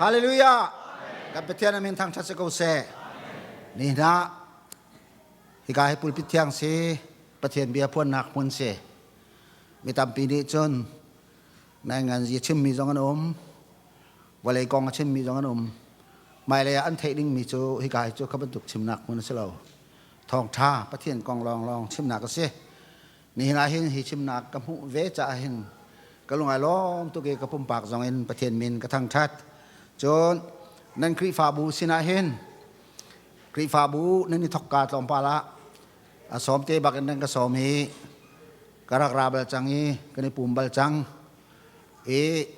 Hallelujah. Kan Pathian amin thangṭhat si ko seh. Ni hna hika hi pulpit thiang si Pathian bia phuannak hmun si. Mi tampi nih cun nai ngan zi chimmi zong an um. Vawlei kong a chimmi zong an um. Hmailei ah an theih dingmi cu hika hi cu kha bantuk chimnak hmun a si lo. Thawngṭha Pathian kong lawnglawng chimnak a si. Nihin ah hin hi chimnak ka hmuh ve caah hin ka lung ai lawm tuk i ka pumpak zong in Pathian min ka thangṭhat. Cun nan Khrihfabu sinah hin Khrihfabu nan i thokka tlawmpal ah a sawm te bak in nan ka sawm i ka rak ra bal cang i kan i pum bal cang. I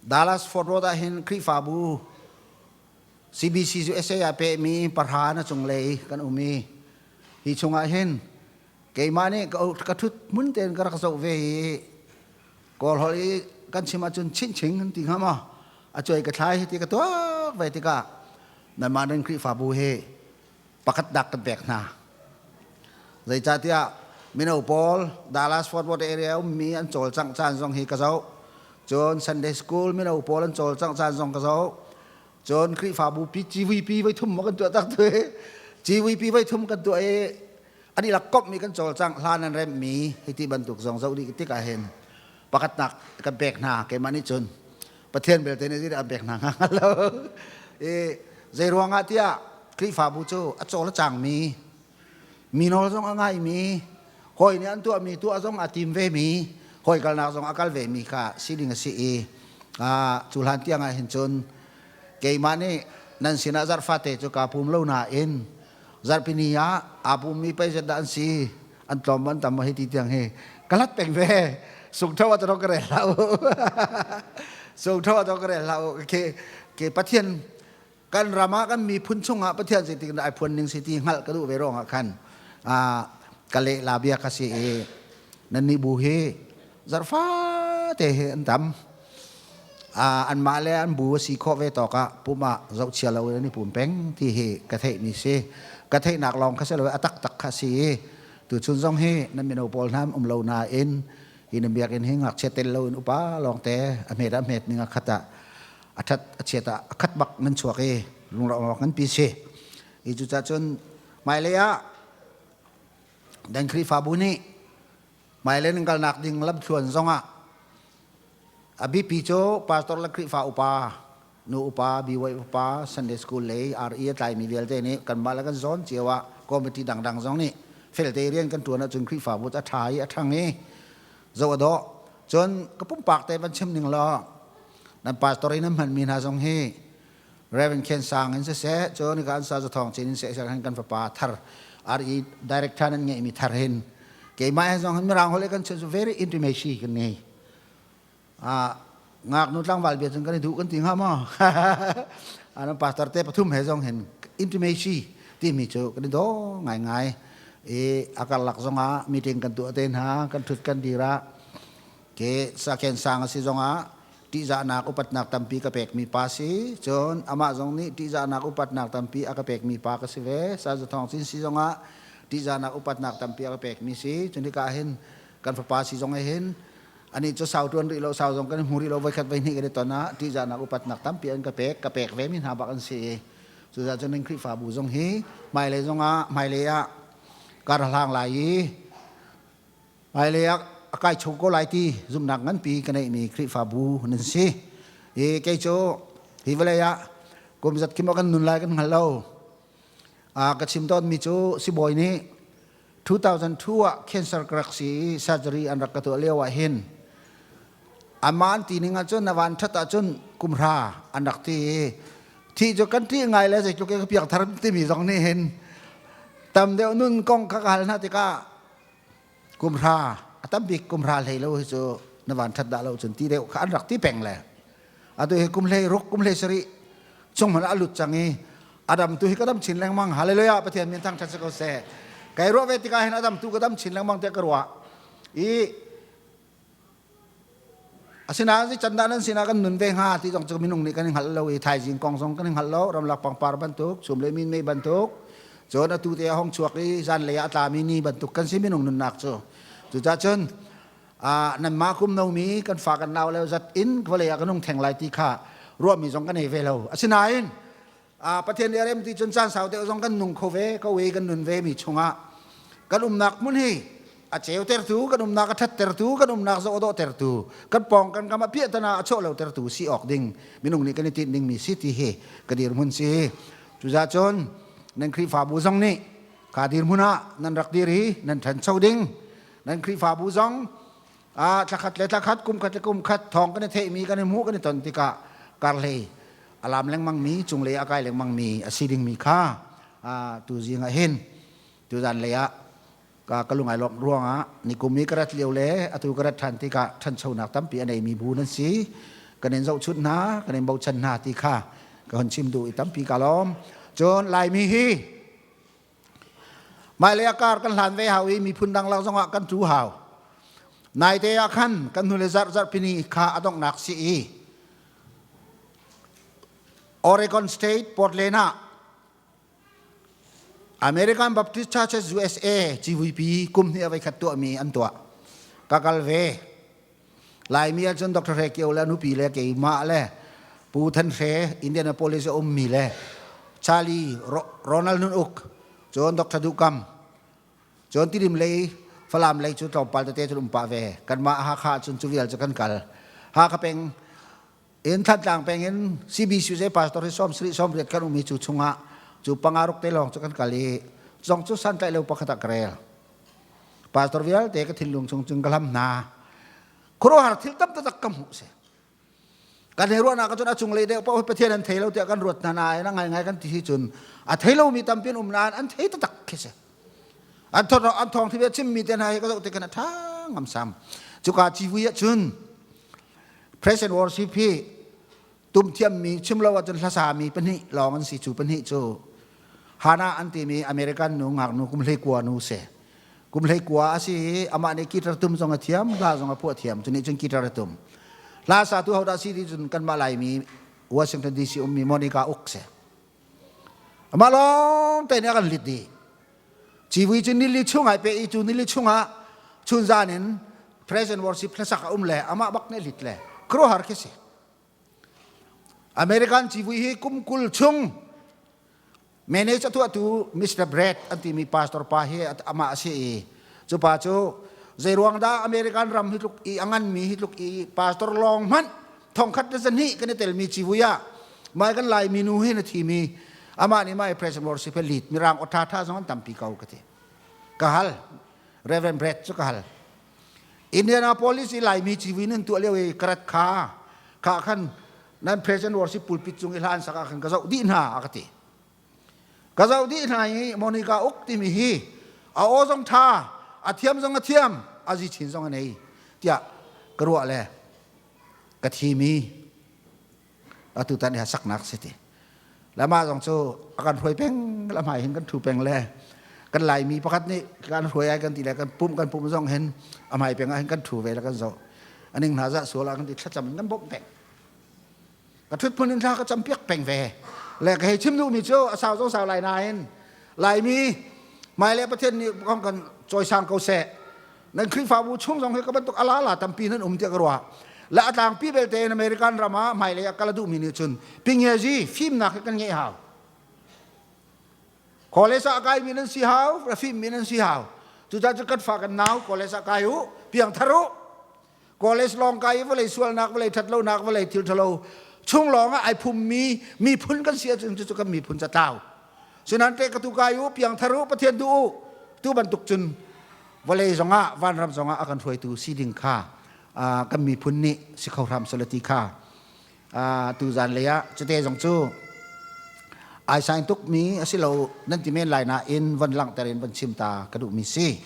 Dallas Fort Worth ah hin Khrihfabu CBC cu essay ah pehmi pahra na cunglei kan um i hi chungah hin keimah nih ka ṭhut hmun tein ka rak zoh ve i Kawl holh i kan chim ahcun chinching an ti hnga maw a cuai ka thlai hi ti ka tuak ve tikah nanmah nan Khrihfabu hi pakhat dak kan pek hna. Zeicahtiah mino pawl Dallas Fort Worth area ummi an cawlcangh caan zong hi ka zoh. Cun Sunday school mino pawl an cawlcangh caan zong ka zoh. Cun Khrihfabu pi GVP voi thum maw kan tuah tak tu GVP voi thum kan tuah i an i lak komhmi kan cawlcangh hlan an remhmi hiti bantuk zong zoh dih tik ah hin pakhatnak kan pek hna keimah nih cun Pathian belte nih zeidah an pek hna hnga lo i zei ruangah tiah Khrihfabu cu a cawl a cangmi mi nawl zong a ngaimi hawi nih an tuahmi tuah zong a tim vemi hawi kalnak zong a kal vemi kha si ding a si i cu hlan tiang ah hin cun keimah nih nan sinah zarhfate cu kaa pum lo nain zarhpini ah aa pummi pei zat dah an si an tlawm an tam hi ti tiang hi ka hlat peng ve sungtho ah ka rel hlah u sungtho ah ka rel hlah u ke ke Pathian kan ram ah kan miphun chungah Pathian zeitik dah ai phuan ning si ti hngalh ka duh ve ruangah khan ka leh la bia ka si i nan nih bu hi zarfa te hi an tam anmah le an bu a si khawh ve tawk ah pum ah zohchia lo in an i pum peng ti hi ka theih mi si. Ka theihnak lawng kha si lo a taktak kha si i tuchun zong hi nan mino pawl hna um lo nain hi na biakinn hi ngakchia tel lo in upa lawngte a hmet a hmet ning a khat ah a that a chiat ah a khat bak nan chuak i lungrawk ngan pi si. I cucaah cun hmailei ah dan Khrihfabu nih hmailei nan kalnak ding lamthluan zongah a bipi cu pastor le Khrihfa upa nu upa BY upa Sunday school lei RE a tlaimi vialte nih kanmah le kan zawn cio ah committee dangdang zong nih felte rian kan ṭuan ahcun Khrihfabu a ṭha i a ṭhang i zoh a dawh. Cun ka pumpak te van chim ning law nan pastor in an hmanmi hna zong hi Reverend Khen Sang in siseh cun ka an sa Zathawng Cin in seh kan fapa thar RE director nan ngeihmi thar hin keimah he zong hin mirang holh kan chim very intimacy kan ngei. Ngaknu tlangval bia cun kan i duh kan ti hnga maw? An pastor te pathum he zong hin intimacy timi cu kan i daw ngaingai. I a karlak zongah meeting kan tuah te hna kan thut kan dir ah ke sa Khen Sang a si zongah ṭihzahnak upatnak tampi ka pekmi pa si. Cun amah zong nih ṭihzahnak upatnak tampi a ka pekmi pa ka si ve. Sa Zathawng Cin si zongah ṭihzahnak upatnak tampi a ka pekmi si. Cun hika ah hin kan fapa si zong ah hin ani cu sau ṭuan rih lo, sau zong kan hmu rih lo, voikhat voihnih kan i ton ah ṭihzahnak upatnak tampi an ka pek, ka pek ve mi hna bak an si. Cucaah cun Khrihfabu zong hi hmailei zongah hmailei ah kar hlang lai i Hmailei ah a kai chung ko lai ti zumhnak nganpi ka neihmi Khrihfabu nan si. I kei cu hi vawlei ah kum zat khi maw kan nun lai kan hngal lo. Ka chim tawnmi cu sibawi nih 2002 ah cancer ka rak si i surgery an rak ka tuah lio ah hin amah an ti ning ahcun na van ṭhat ahcun kum hra an rak ti i thi cu kan ṭih ngai le zeitluk in ka piangthar timi zong nih hin tam deuh nun kong kha ka hal hna tikah Kum hra a tam bik kum hra hlei lo hi cu na van ṭhat dah lo cun ti deuh kha an rak ti peng le atu hi kum hlei ruk kum hlei sarih chung hmanh a lut cang i adam tu hi ka dam chin lengmang. Hallelujah, Pathian min thangṭhat si ko seh. Kai ruah ve tikah hin adam tu ka dam chin lengmang tiah ka ruah i asinain si can dah nan sinah kan nun ve hnga ti zong cu minung nih kan i hngalh lo i thaizing kong zong kan i hngalh lo. Ramlak pangpar bantuk, chum le min mei bantuk, cun atu te a hong chuak i zanlei ah a tlami ni bantuk kan si minung nunnak cu. Cucaah cun nanmah kum nomi kan fa kan nau le zat in vawlei ah kan hung theng lai ti kha. Ruahmi zong kan ei ve lo. Asinain Pathian nih a rem ti cun caan sau deuh zong kan nung kho ve ko i kan nun ve mi chungah kan umnak hmun hi a ceutertu, kan umnak a ṭhattertu, kan umnak zoh a dawhtertu, kan pawng kan kam a piahtana a chuah lotertu si awk ding minung nih kan i tinh dingmi si ti hi ka dirhmun si. Cucaah cun nan Khrihfabu zong nih kha dirhmun ah nan rak dir i nan ṭhancho ding, nan Khrihfabu zong thlakhat le thlakhat, kumkhat le kumkhat thawng kan i theihmi, kan i hmuh, kan i ton tikah karhlei a lam lengmangmi, cunglei a kai lengmangmi a si dingmi kha tuzing ah hin tuzan lei ah ka lung ai lawmh ruangah nikum i ka rat lio le atu ka rat ṭhan tikah ṭhanchonak tampi a neimi bu nan si. Kan in zohchunh hna, kan in bochan hna ti kha ka hun chim duh i tampi ka lawm. Cun Laimi hi hmailei ah kar kan hlan ve hau i miphun dang lak zongah kan tu hau. Naite ah khan kan hnule zarh zarhpini kha a donghnak si i Oregon State Portland ah American Baptist Churches USA CVP kum hnih a voikhat tuahmi an tuah. Ka kal ve. Laimi ahcun Dr. Hre Kio le nupi le keimah le Pu Than Hre Indianapolis a ummi le Charlie Ronald Nun Uk cun Dr. Duh Kam cun Tidim lei Falam lei cu tlawmpal tete cun um pah ve. Kanmah Hakha cun cu vial cu kan kal. Hakha peng In Thantlang peng in CBCUSA pastor hi 70 80 kan um i cu chungah cu pangaruk te lawng cu kan kal i zong cu santlaih lo pakhat ah ka rel. Pastor vialte ka thinlung chung cun ka hlam hna. Khuaruahhar thil tam taktak ka hmuh si. Kan hei ruahnak ahcun a cunglei deuh paoh hi Pathian an thei lo tiah kan ruat hna nain a ngaingai kan ti hi cun a thei lomi tampi an um nain an thei taktak khi si. An thawng an thawng thi chimmi te hna hi ka zoh tik in a ṭha ngamsam. Cuka civui ahcun Praise and worship hi tum thiammi chim lo ahcun hlasami pahnih lawng an si. Cu pahnih cu Hannah an timi American nu ngaknu kum 19 nu si. Kum 19 a si i amah nih guitar tum zong a thiam, hla zong a phuah thiam. Cu nih cun guitar a tum. Hla satu hodah si ti cun kanmah Laimi Washington DC ummi Monica Uk si. Amah lawng te nih a kan lit dih. Civui cu nili chung ai pe i cu nili chungah chunzan in present worship hlasak a um le amah bak nih lit le khuaruahhar khi si. American civui hi kum 20 chung manage a tuahtu Mr. Brad an timi pastor pa hi amah a si i cu pa cu zeiruang dah American ram hi tluk i a nganmi hi tluk i pastor lawng hmanh thongkhat le zahnih kan i telmi civui ah mai kan Laimi nu hi na thimi amah nih mai president worship he lead mirang aw ṭha ṭha zong an tampi ko ka ti. Ka hal. Reverend Brad cu ka hal. Indianapolis i Laimi civui nan tuah lio i karat kha kha khan nan president worship pulpit cung i hla an sak ah khan ka zoh dih hna a ka ti. Ka zoh dih hna i Monica Uk timi hi a aw zong ṭha, a thiam zong a thiam, a zi chin zong a nei tiah ka ruah le ka thimi atutan hi saknak si ti. Lama zong cu a kan hruai peng la hmai hin kan thu peng le kan Laimi pakhat nih kan hruai ai kan ti le kan pum kan pum zong hin a hmai peng ah hin kan thu ve le kan zoh aning hna za sual ah kan ti thlacam in kan bawmh peng. Ka thut phun in thla ka cam piak peng ve. Le ka hei chim duhmi cu a sau zong sau lai nain Laimi hmailei Pathian nih kong kan cawisang ko seh. Nan Khrihfabu chung zong hi ka bantuk ala la tampi nan um tiah ka ruah. Le a tlangpi belte in American ram ah hmailei ah kal a duhmi nih cun pingiazi fimnak hi kan ngeih hau. College ah kaimi nan si hau, fimmi nan si hau. Cucaah cu kan fa kan nau college ah kai u, piangthar u. College lawng kai i vawlei sualnak, vawlei ṭhatlonak, vawlei thil ṭhalo chung lawng ah ai phummi miphun kan si ahcun cucu kan miphun ca tlau. Sinan te ka tu kai u, piangthar u, Pathian duh u. Tu bantuk cun vawlei zongah vanram zongah a kan hruaitu si ding kha kan miphun nih si kho hram seh ti kha tu zan lei ah cute zong cu ai sain tukmi a si lo nan ti men lai nain von langhter in von chim ta ka duhmi si.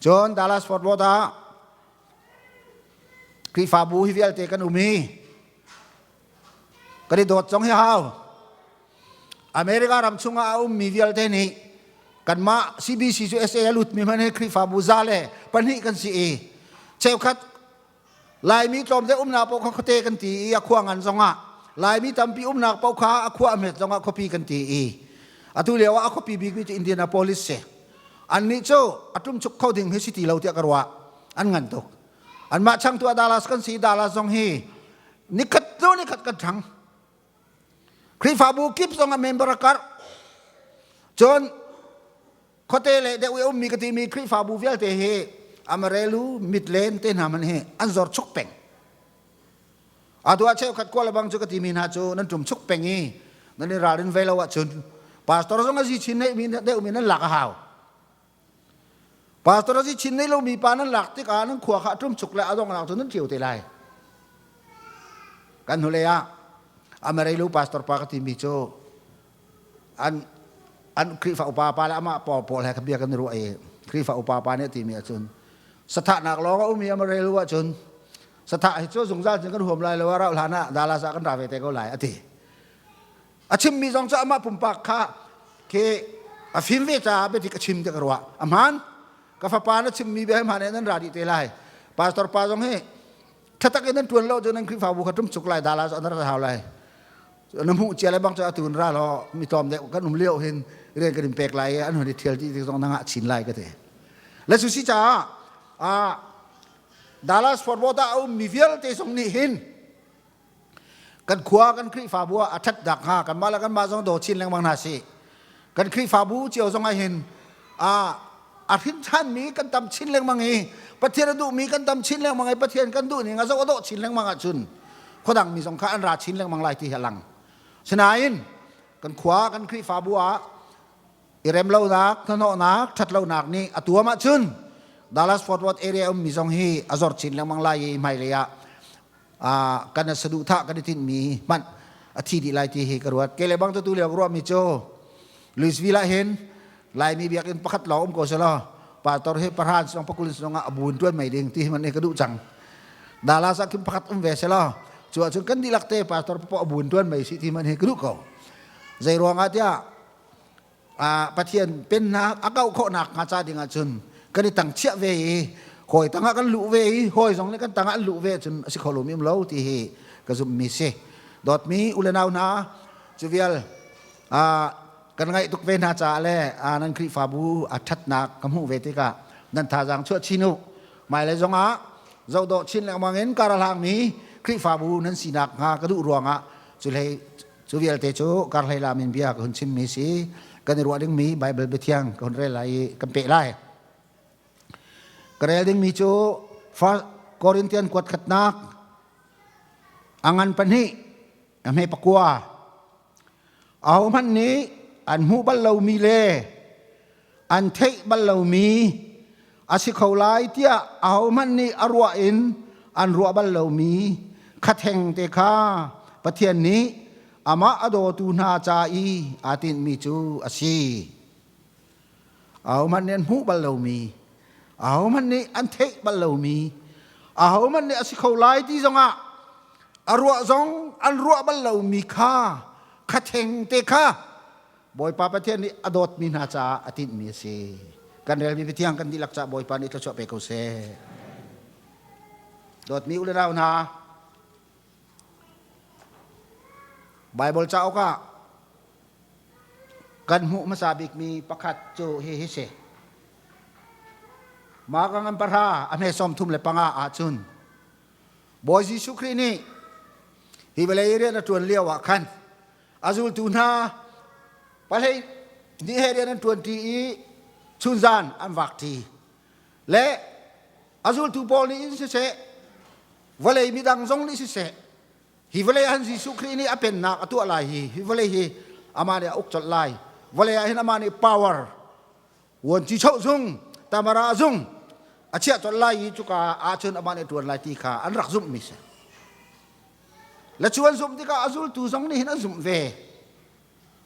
Cun Dallas Fort Worth ah Khrihfabu hi vialte kan um hi kan i dawt zong hi hau. America ram chungah a ummi vialte nih kanmah CBC cu SA a lutmi hmanh hi Khrihfabu 102 kan si i cheukhat Laimi tlawm deuh umnak paoh kha khuate kan ti i a khua ngan zongah Laimi tampi umnak paoh kha a khua a hmet zongah khuapi kan ti i atu lio ah a khuapi bikmi cu Indianapolis si. Annih cu a ṭumchuk kho ding hi si ti lo tiah ka ruah. An ngan tuk. Anmah changtu ah Dallas kan si. Dallas zong hi nikhat hnu nikhat kan ṭhang. Khrihfabu kip zong ah member a karh. Cun khuate le deuh i ummi ka timi Khrihfabu vialte hi Amarelu, Midland te hna man hi an zor chuk peng. Atu ah cheukhat kuala bang cu ka timi hna cu nan ṭum chuk peng i nan i ralrin ve lo ahcun pastor zong a zi chin neihmi deuhmi nan lak a hau. Pastor a zi chin nei lomi pa nan lak tikah nan khua kha a ṭum chuk le a dongnak cu nan ṭio te lai. Kan hnulei ah Amareilu pastor pa ka timi cu an an Khrihfa upa pa le amah pawl pawl he ka bia kan i ruah i Khrihfa upa pa nih a timi ahcun sathahnak lawng a um i Amareilu ahcun sathah hi cu zungzal cun kan huam lai lo a rauh hlan ah Dallas ah kan ra ve te ko lai a ti. A chimmi zong cu amah pumpak kha khi a fim ve caah biadik a chim ti ka ruah. A hmaan. Ka fapa na chimmi bia hi hmaan in nan ra dih te lai. Pastor pa zong hi thatak in nan tuan lo cu nan Khrihfabu kha tum chuk lai Dallas an ra hau lai. Na hmuh cia le bang cu atu in ra law mi tlawm deuh kan um lio hin rian kan in pek lai i an hun i thial ti zong na ngah chin lai ka ti. Le cu si caah Dallas Fort Worth ah a ummi vialte zong nih hin kan khua kan Khrihfabu ah a ṭhat nakhnga kanmah le kanmah zong daw chin lengmang hna sih. Kan Khrihfabu cio zong ah hin a hrin ṭhanmi kan tam chin lengmang i Pathian a duhmi kan tam chin lengmang i Pathian kan duh ning a zoh a dawh chin lengmang ahcun khuadang mi zong kha an ra chin lengmang lai ti hi a lang. Sinain kan khua kan Khrihfabu ah i remlonak, hnahnawhnak, ṭhatlonak nih a tuam ahcun Dallas Fort Worth area ummi zong hi a zor chin lengmang lai i hmailei ah kan saduhthah kan i tinhmi hmanh a thi dih lai ti hi ka ruat. Kei le bang tu lio ka ruahmi cu Louisville ah hin Laimi biakinn pakhat lawng um ko selaw pastor hi pahran song pakul song ah a buun tuan mei ding ti hi man ka duh cang. Dallas ah khin pakhat um ve selaw cu ahcun kan dihlak te pastor papoh a buun tuan mei si ti man hi ka duh ko. Zei ruangah tiah Pathian pennak a kauh khawhnak hnga ca ding ahcun kan i tang chiah ve i hawi tangah kan luh ve i hawi zong nih kan tangah an luh ve cun a si kho lomi um lo ti hi ka zumhmi si. Dawtmi u le nau hna cu vial kan ngaih tuk ve hna caah le nan Khrihfabu a ṭhatnak ka hmuh ve tikah nan thazaang chuah chin u. Hmailei zongah zohdawh chin lengmang in kar a hlangmi Khrihfabu nan sinak hnga ka duh ruangah cu hlei Cu vialte cu karhlei lam in bia ka hun chimmi si. Kan i ruah dingmi Baibal biathiang ka hun rel lai i kan peh lai. Ka rel dingmi cu First Corinthian kuat khatnak a ngan pahnih a hme pakua. Ahohmanh nih an hmuh bal lomi le an theih bal lomi a si kho lai tiah ahohmanh nih a ruah in an ruah bal lomi khatheng te kha Pathian nih amah a dawtu hna ca i aa tinhmi cu a si. Ahohmanh nih an hmuh bal lomi, ahohmanh nih an theih bal lomi, ahohmanh nih a si kho lai ti zongah a ruah zong an ruah bal lomi kha khatheng te kha Bawipa Pathian nih a dawtmi hna caah a tinhmi a si. Kan relmi biathiang kan dihlak caah Bawipa nih thluachuah pe ko seh. Dawtmi u le nau hna, Bible cauk ah kan hmuh hmasa bikmi pakhat cu hi hi si. Mark ngan pahra a hme 35 ahcun Bawi Jesuh Khrih nih hi vawlei rian a ṭuan lio ah khan A zultu hna pahlei ni he rian an ṭuanṭi i chunzan an vakṭi. Le a zultu pawl nih in siseh, vawlei midang zong nih siseh, hi vawlei ah hin Jesuh Khrih nih a pennak a tuah lai hi, hi vawlei hi amah nih a uk colh lai. Vawlei ah hin amah nih power vuanci choh zung, tamara zung a chiah colh lai i cuka ahcun amah nih a ṭuan lai ti kha an rak zumhmi si. Le cu an zumh tikah a zultu zong nih hin an zumh ve.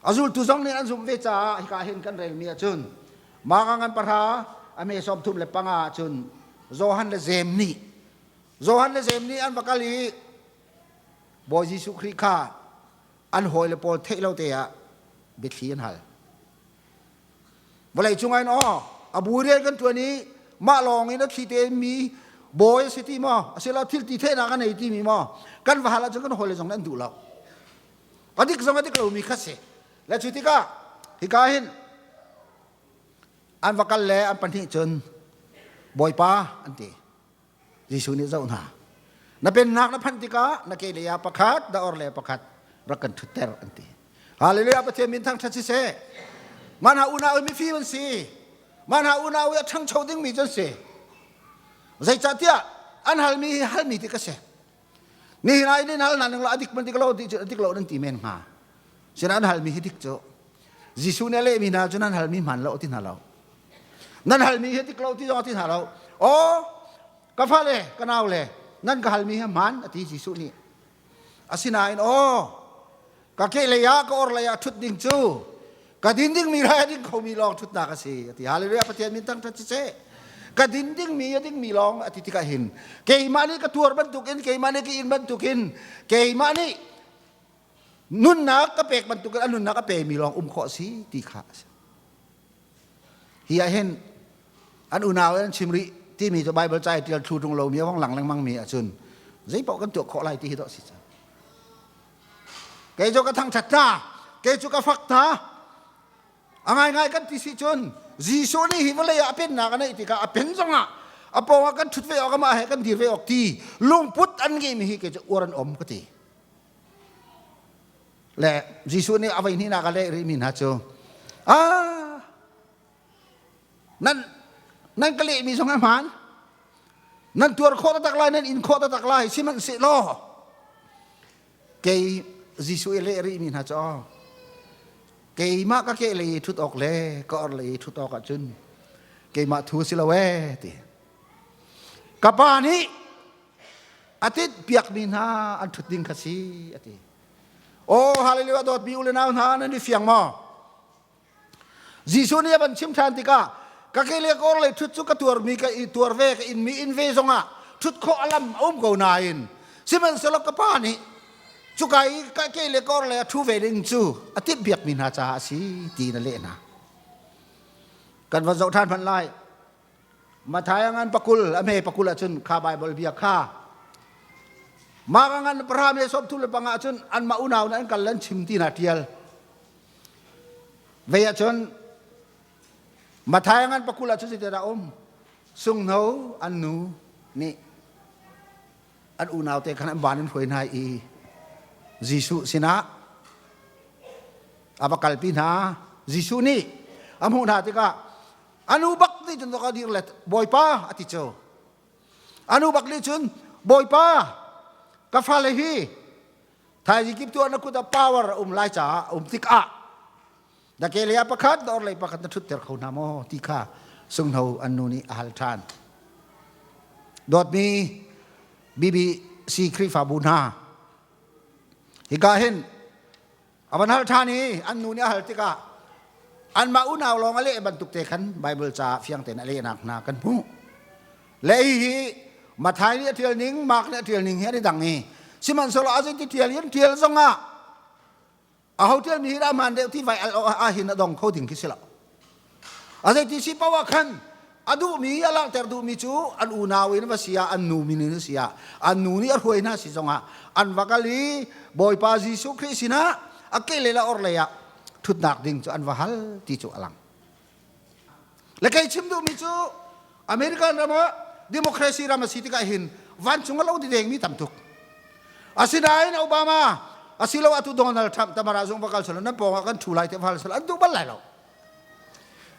A zultu zong nih an zumh ve caah hika hin kan relmi ahcun Marka ngan pahra a me 35 ahcun Johan le Jeim nih Johan le Jeim nih an va kal i Bawi Jesuh Khrih kha an hawile pawl theih lo te ah biathli an hal. Vawlei cung ah aw a bu rian kan ṭuan i mah lawng in a thli te mi bawi a si ti maw asilo thil ti theihnak a nei ti mi maw kan va hal ahcun kan hawile zong nih an duh lo. A dik zong a dik lomi kha si. Le cu tikah hika hin an va kal le an pahnih cun Bawipa an ti. Jesuh nih zoh hna. Na pennak na phanh tikah na ke lei ah pakhat, na or le pakhat rak kan ṭhutter an ti. Hallelujah Pathian min thangṭhat siseh. Mah unau mifim an si. Mah hna unau i a ṭhangcho dingmi cu an si. Zeicahtiah an halmi hi halmi ti ka si. Nihin ah in hal hna ning law a dik man dik lo ti cu a dik lo nan ti men hnga. Sinain an halmi hi dik cu. Jesuh nih a lehmi hna cu nan halmi hmaan lo ti hna lo. Nan halmi hi dik lo ti zong a ti hna lo. Aw, ka fale, ka naule, nan ka halmi hi hmaan a ti Jesuh nih. Asinain aw, ka kehlei ah ka orhlei ah ṭhut ding cu ka din dingmi rai a ding khomi lawng ṭhutnak a si a ti. Hallelujah Pathian min thangṭhat siseh. Ka din dingmi a dingmi lawng a ti tikah hin keimah nih ka tuar bantukin keimah nih ka in bantukin keimah nih nunnak ka pek bantukin a nunnak a pemi lawng um khawh si ti kha a si. Hi ah hin an unau an chim rih timi cu Bible ca i ṭial thlu ṭung lomi a vong lang lengmang mi ahcun zeipaoh kan tuah khawh lai ti hi dawh si cang. Kei cu ka thangṭhat hna, kei cu ka fak hna. A ngaingai kan ti si cun Jesuh nih hi vawlei ah a pennak a neih tikah a pen zongah a pawngah kan ṭhut ve awk amah he kan dir ve awk ti lungput an ngeihmi hi kei cu uar an um ka ti. Le Jesuh nih a voi hnihnak a leh rihmi hna cu ah nan nan ka lehmi zong a hmaan nan tuar khawh taktak lai nan in khawh taktak lai sihmanhsehlaw kei Jesuh i leh rihmi hna cu keimah ka ke lei ṭhut awk le ka or lei ṭhut awk ahcun keimah thu si lo ee ti ka pa nih a tinh piakmi hna an ṭhut ding kha si a ti. Oh hallelujah dawtmi u le nau hna nan i fiang maw? Jesuh nih a van chim ṭhan tikah ka ke le ka or lei ṭhut cu ka tuarmi ka i tuar ve ka inmi in ve zongah ṭhut khawh a lam a um ko nain sihmanhsehlaw ka pa nih cuka i ka ke le ka or lei a ṭhu ve ding cu a timh piakmi hna caah a si ti na leh hna. Kan van zoh ṭhan hmanh lai. Matthai a ngan pakul a hme pakul ahcun kha Baibal bia kha Mark a ngan pahra me sawm thum le panga ahcun anmah unau nih an kal an chim ti na tial vei ahcun Matthai a ngan pakul ahcun zeitindah um sunghno an nu nih an unau te khan an van in hruai hna i Jesuh sinah a va kalpi hna Jesuh nih a hmuh hna tikah Anu bak nih cun ka dir le Bawipa a ti cu. Anu bak nih cun Bawipa ka fale hi thaizing kip tu na kut ah power a um lai caah um tikah na ke lei ah pakhat na orhlei pakhat na ṭhutter kho hna maw ti kha sunghno an nu nih a hal ṭhan. Dawtmi BBC Khrihfabu hna hika hin A van hal ṭhan i an nu nih a hal tikah anmah unau lawng a leh bantuk te khan Baibal caah fiang tein a lehnak hna kan hmuh. Le hihi Matthai nih a ṭial ning, Mark nih a ṭial ning hi an i dang i sihmanhsehlaw a zeiti ṭial in ṭial zongah aho ṭialmi hi dah hmaan deuh ti vai al ahhin a dong kho ding khi si lo. A zeiti si paoh ah khan a duhmi a langhter duhmi cu an unau in va si ah an nu min in si ah an nu nih a hruai hna si zongah an va kal i Bawipa Jesuh Khrih sinah a kehlei le orhlei ah thutnak ding cu an va hal ti cu a lang. Le kei chim duhmi cu American ram ah democracy ram a si tikah hin vancung a lo dengmi tam tuk. Asinain Obama asiloah tu Donald Trump tamara zung va kal selaw nan pawngah kan thu lai te va hal selaw an duh bal lai lo.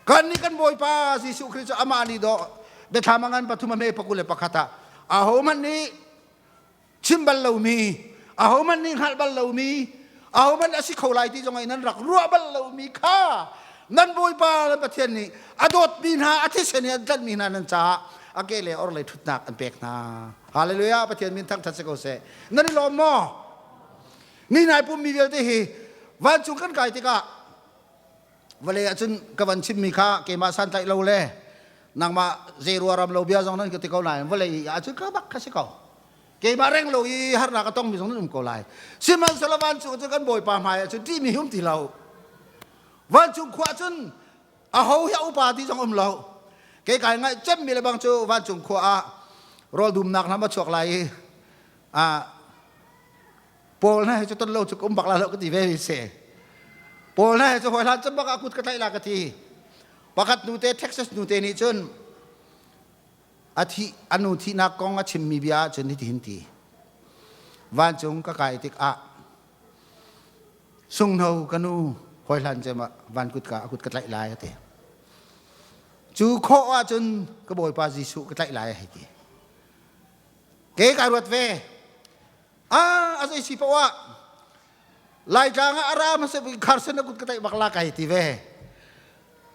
Kan nih kan Bawipa Jesuh Khrih cu amah nih dawh biathlam a ngan pathum a hme pakul le pakhat ah ahohmanh nih chim bal lomi ahohmanh nih hngalh bal lomi ahohmanh a si kho lai ti zong in nan rak ruah bal lomi kha nan Bawipa nan Pathian nih a dawtmi hna a thisen in an tlanhmi hna nan caah a ke le orhlei ṭhutnak an pek hna. Hallelujah Pathian min thangṭhat si ko seh. Nan i lawm maw? Ni nai pummi vialte hi vancung kan kai tikah vawlei ahcun ka van chimmi kha keimah santlaih lo le nangmah zei ruaram lo bia zong nan ka ti ko nain vawlei ahcun ka bak kha si ko keimah reng lo i harnak a tongmi zong nan um ko lai sihmanhsehlaw vancung cu kan bawipa hmai ahcun ṭihmi um ti lo vancung khua cun aho hi a upa ti zong um lo kei kai ngaih cemmi le bang cu vancung khua ah rawl dumnak hna ma chuak lai i Paul hna he cu ton lo cu ka um bak la lo ka ti ve mi si. Paul hna he cu hawi hlan cem bak ah kut ka tlaih la ka ti. Pakhat nu te Texas nu te nih cun a thi a nu thihnak kong a chimmi bia ahcun hitihin ti. Vancung ka kai tikah Sunghno ka nu hawi hlan cem ah van kutka a kut ka tlaih lai a ti. Cu khawh ahcun ka Bawipa Jesuh ka tlaih lai a hei ti. Ke kai ruat ve. Ah, a zei si paoh ah Laitlang ah a ra hmasa bik Carson a kut ka tlaih bak la kai ti ve.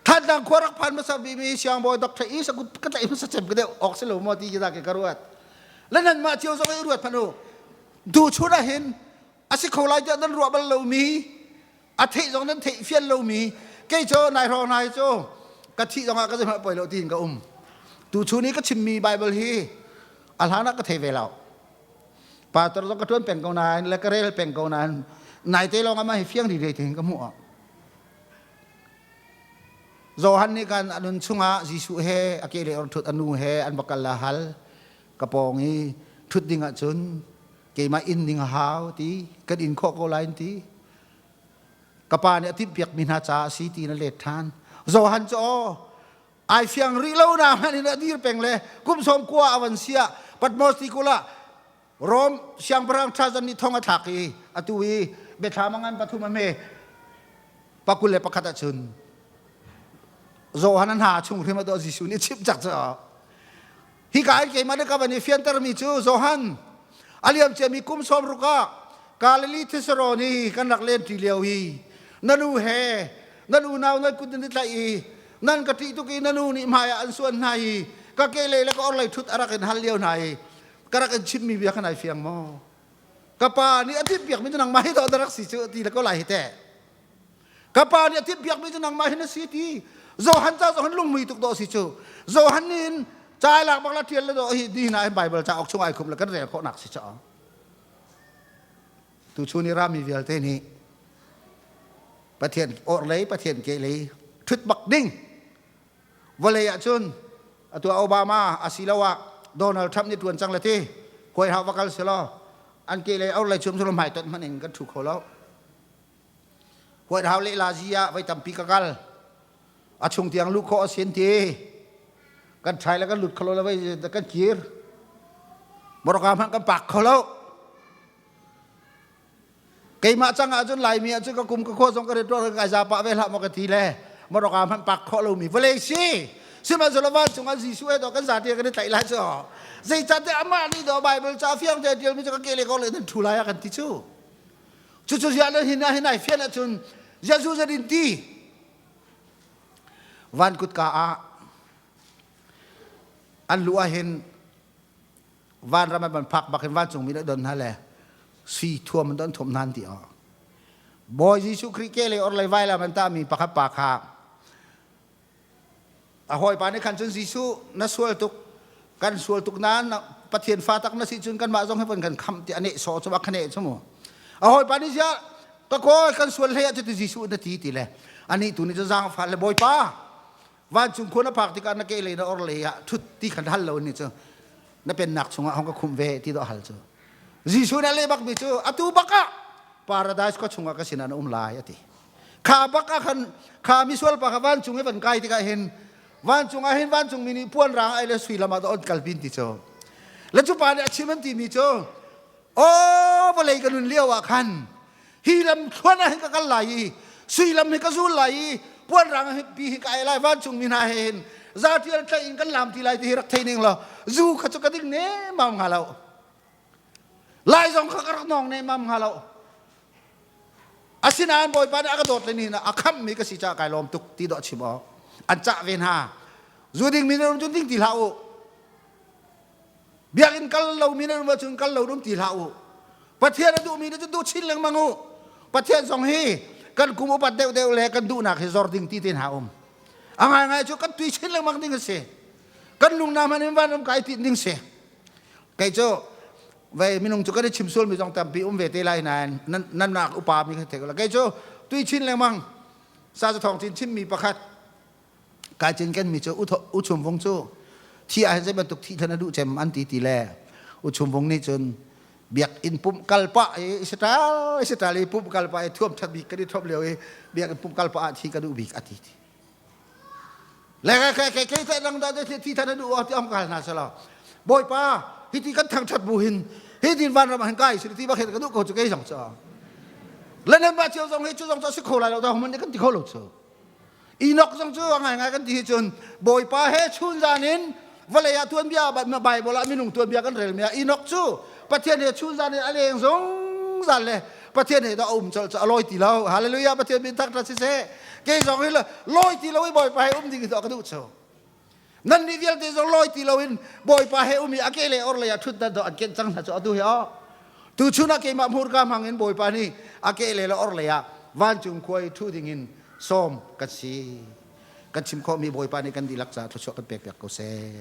Thantlang khua rak phan hmasa bimi siangbawi Dr. East a kut ka tlaih hmasa cem ka deuh awk si lo maw ti ki ke ka ruat. Le nan mah cio zong i ruat hmanh u. Tu chun ah hin a si kho lai tiah nan ruah bal lomi a theih zong nan theih fian lomi kei cu nai hrawng nai cu ka thih zongah ka zeihmanh poi lo tiin ka um. Tu chun i ka chimmi Bible hi a hlan ah ka thei ve lo. Pastor zong ka ṭuan peng ko nain le ka rel peng ko nain naite lawng ah mah hi fiang riri te hin ka hmuh. Johan nih kan a nun chungah Jesuh he a ke le or ṭhut a nu he an va kal la hal ka pawng i ṭhut ding ahcun keimah inn ding a hau ti kan in khawh ko lai ti ka pa nih a timhpiak mi hna caah a si ti na let ṭhan Johan cu aw ai fiang rih lo na hmanh in a dir peng le kum sawm kua a van sia Patmos ti kula Rom siangpahrang Trajan nih thong a thlak i atu i biathlam a ngan pathum a me pakul le pakhat ahcun Johan a hna chung hrim a dawh Jesuh nih chimh cak cu hi ka in keimah ka van i fiantermi cu Johan a liam ciami kum sawm ruk ah Galilee Thessalon i kan rak len ṭi lio i na nu he nan unau nan kut nan i tlaih i nan ka ṭih tuk i na nu nih hmai ah an suan hna i ka kehlei le ka orhlei ṭhut a rak in hal lio hna i ka rak in chimmi bia kha nai fiang maw? Ka pa nih a timhpiakmi cu nangmah hi dawh na rak si cu ti le ko lai hi teh. Ka pa nih a timhpiakmi cu nangmah hi na si ti. Johan ca zong hin lungmui tuk dawh si cu. Johan nih hin ca lak bak la ṭial le dawh hi ni hna hin Bible cauk chung ai khum le kan rel khawhnak si caah. Tuchun i rami vialte nih Pathian orhlei Pathian kehlei ṭhut bak ding vawlei ahcun atu Obama asiloah Donald Trump nih ṭuan cang le ti huai hau va kal selaw an kehlei orhlei chum selaw hmai tonh hmanh in kan ṭhu kho lo White House lehla zi ah voi tampi ka kal a chung tiang luh khawh a sin ti kan ṭhai le kan lut kho lo le voi kan kir Morocco hmanh kan pak kho lo Keimah cang ahcun Laimi ahcun ka kum ka khua zong ka rit ruang kai za pah ve hlah maw ka ti le Morocco hmanh pak khawh lomi vawlei si sihmanhsehlaw vancung ah Jesuh he dawh kan zate kan i tlaih lai cu zeicahtiah amah nih dawh Bible ca fiang te tialmi cu ka ke le ko le nan thu lai a kan ti cu cucu ziah le hin ah hin ai fian ahcun Jesuh zat in ti van kutka ah an lu ah hin vanram an van phak bak in vancungmi nih don hna le sui thuam an don thuam hna an ti aw Bawi Jesuh Khrih ke le orlei vailam an tahmi pakhat pa kha a hawipa nih khan cun Jesuh na sual tuk kan sual tuk nain Pathian fa tak na si cun kanmah zong hi von kan khamh ti a neh sawh cu a khaneh cu mu a hawipa nih ziah ka kawi kan sual hlei ah cuti Jesuh na ti ti le anih tu nih cun zaangfah le Bawipa vancung khua na phak tikah na kehlei na orhlei ah ṭhut ti khan hal lo ni cu na pennak chungah hong ka khumh ve ti dawh hal cu Jesuh nih a leh bakmi cu atu bak ah paradise khua chungah ka sinah na um lai a ti kha bak ah khan kha misual pa kha vancung i van kai tikah hin vancung ah hin vancung mi nih puan rang ai le sui lam ah on kalpin ti cu le cu pa nih a chim an timi cu aw vawlei ka nun lio ah khan hi lam thluan ah hin ka kal lai i sui lam hi ka zul lai i puan rang hi pi hi ka ai lai vancung mi hna he hin zatial tlaih in kan lam ti lai ti hi rak thei ning law zu kha cu ka ding ne mam hnga lo lai zong kha ka rak nong ne mam hnga lo asinain bawipa nih a ka dawt le ni a khamh mi ka si caah kai lawm tuk ti dawh chim awk an cah ve hna zu ding mi nan um cun ding ti hlah u Biakinn kal lomi nan um ahcun kal lo um ti hlah u. Pathian a duhmi nih cun duh chin lengmang u. Pathian zong hi kan kum upat deuhdeuh le kan duhnak hi zor ding ti te hna um. A ngaingai cu kan tui chin lengmang ding a si. Kan lungna hmanh in van um kai ti ding si. Kei cu vei minung cu kan i chim sualmi zong tampi um ve te lai nain nan nan nak upa mi kha thei ko la. Kei cu tui chin lengmang sa cu thawng chin chimmi pakhat Kai cinkenmi cu U Chum Vung cu thi ah hin zei bantuk thi khan a duh cem an ti ti le U Chum Vung nih cun biakinn pumh kal pah i Israel Israel i pumh kal pah i thuam ṭhat bik kan i thuam lio i biakinn pumh kal pah ah thi ka duh bik a ti ti. Le ke ke ke ke dang da thi than a duh ti om kal hna selaw Bawipa hiti kan thangṭhat bu hin hi din vanram ah hin kai si ti bak hin ka duh ko cu kei zong cu. Le nan mah cio zong hi cu zong cu a si kho lai lo dah human nih kan ti kho lo cu. Enoch zong cu a ngaingai kan ti hi cun Bawipa he chun zan in vawlei ah tuanbia Bible ah minung tuanbia kan relmi ah Enoch cu Pathian he chun zan in a leng zungzal le Pathian he dah a um colh cu a lawi ti lo. Hallelujah. Pathian min thangṭhat siseh. Kei zong hi lawi ti lo i Bawipa he um ding hi ka duh cu. Nan nih vialte zong lawi ti loin Bawipa he um i a ke le or lei ah ṭhutdan dawh an kenh cang hna cu atu hi aw. Tuchun ah keimah hmurka hmang in Bawipa nih a ke le le or lei ah vancung khua i ṭhu ding in sawm kan si. Kan chim khawhmi Bawipa nih kan dihlak caah thluachuah kan pek piak ko seh.